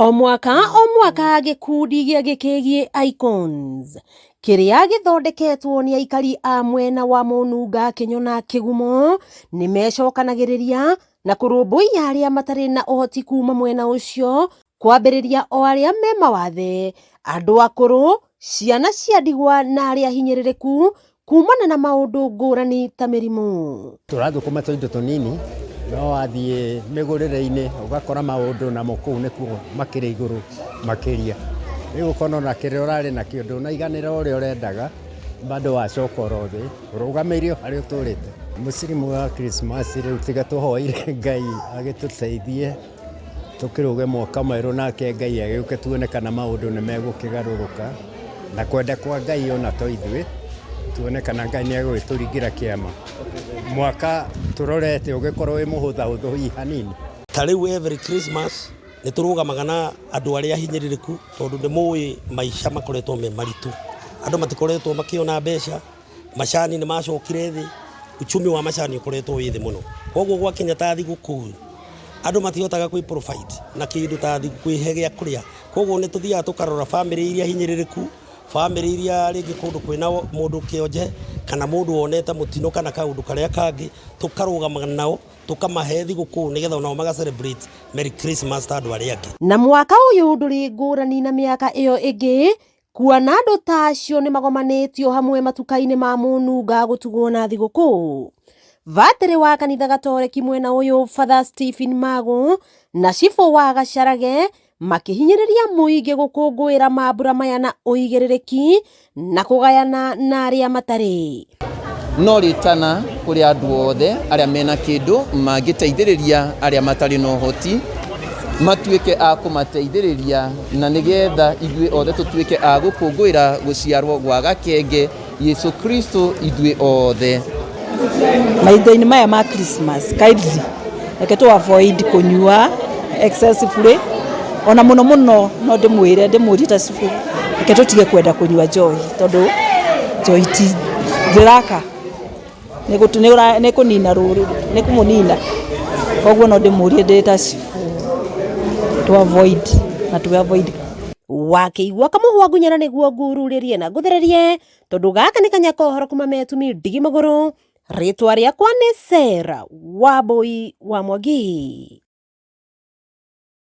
O mwaka o mwaka, gĩkundi gĩa gĩkĩgiĩ Icons kĩrĩa gĩthondeketwo nĩ aikari a mwena wa Mũnunga, Kĩnyona, Kĩgumo nĩ mecokanagĩrĩria na kũrũmbũiya arĩa matarĩ na ũhoti kuma mwena ũcio, kwambĩrĩria o arĩa me mawathe, andũ akũrũ, ciana cia ndigwa na arĩa hinyĩrĩrĩku kumana na maũndũ ngũrani ta mĩrimũ. Tũrathũkũma tũindo tũnini, no wathiĩ mĩgũrĩre-inĩ ũgakora maũndũ namo kũu nĩkuo makĩrĩ igũrũ makĩria. Rĩu ũkona ona kĩrĩa ũrarĩ nakĩo ndũnaiganĩra ũrĩa ũrendaga, bado wacoka oro thĩ ũrũgamĩire o harĩa ũtũrĩte. Mũcirimu wa Christmas rĩu tiga tũhoire Ngai agĩtũteithie tũkĩrũge mwaka mwerũ, nake Ngai agĩũke tuone kana maũndũ nĩ megũkĩgarũrũka na kwenda kwa Ngai, ona to ithuĩ tuone kana Ngai nĩ egũgĩtũringĩra kĩama. Mwaka tũrorete ũgĩkorwo wĩ mũhũthahũthũ hihi hanini. Ta rĩu every Christmas nĩ tũrũgamaga na andũ arĩa ahinyĩrĩrĩku, tondũ nĩ mũĩ maica makoretwo me maritũ, andũ matikoretwo makĩona mbeca, macani nĩ macokire thĩ, uchumi wa macani ũkoretwo wĩ thĩ mũno. Koguo gwakinya ta thigũkũ, andũ matihotaga kwĩ provide na kĩndũ ta kwĩhe gĩa kũrĩa. Koguo nĩ tũthiaga tũkarora bamĩrĩ iria hinyĩrĩrĩku, bamĩrĩ iria rĩngĩ kũndũ kwĩna mũndũ kĩonje kana mũndũ wonete mũtino kana kaũndũ karĩa kangĩ, tũkarũgama nao, tũkamahe thigũkũ nĩgetha onao maga celebrate Merry Christmas ta andũ arĩa angĩ. Na mwaka ũyũ ndũrĩ ngũrani na mĩaka ĩyo ĩngĩ, kuona andũ ta acio nĩ magomanĩtio hamwe matuka-inĩ ma Mũnunga gũtugwo na thigũkũ. Batĩrĩ wa kanitha Gatoreki mwena ũyũ, Father Stephen Mago, na cibũ wa Gacarage makĩhinyĩrĩria mũingĩ gũkũngũĩra mambura maya na ũigĩrĩrĩki na kũgayana na arĩa matarĩ. No rĩtana kũrĩ andũ othe arĩa mena kĩndũ mangĩteithĩrĩria arĩa matarĩ na ũhoti, matuĩke a kũmateithĩrĩria, na nĩgetha ithuĩ othe tũtuĩke a gũkũngũĩra gũciarwo gwa gakenge Yesu Kristo ithuĩ othe. Mahinda-inĩ maya ma Christmas, kindly reke tũ avoid kũnyua excessively. Ona mũno mũno no ndĩmwĩre, ndĩmũrie ta cibũ, reke tũtige kwenda kũnyua njohi, tondũ njohi ti ndĩraka, nĩ kũnina rũrĩrĩ, nĩ kũmũnina. Koguo no ndĩmũrie ndĩ ta cibũ, tũ avoid na tũ avoid. Wakĩigua kamũhwa ngunyana nĩguo ngururĩrie na ngũthererie, tondũ gaka nĩ kanya kohoro kuma metumi ndigi magũrũ. Rĩtwa rĩakwa nĩ Sarah Wambui wa Mwangi.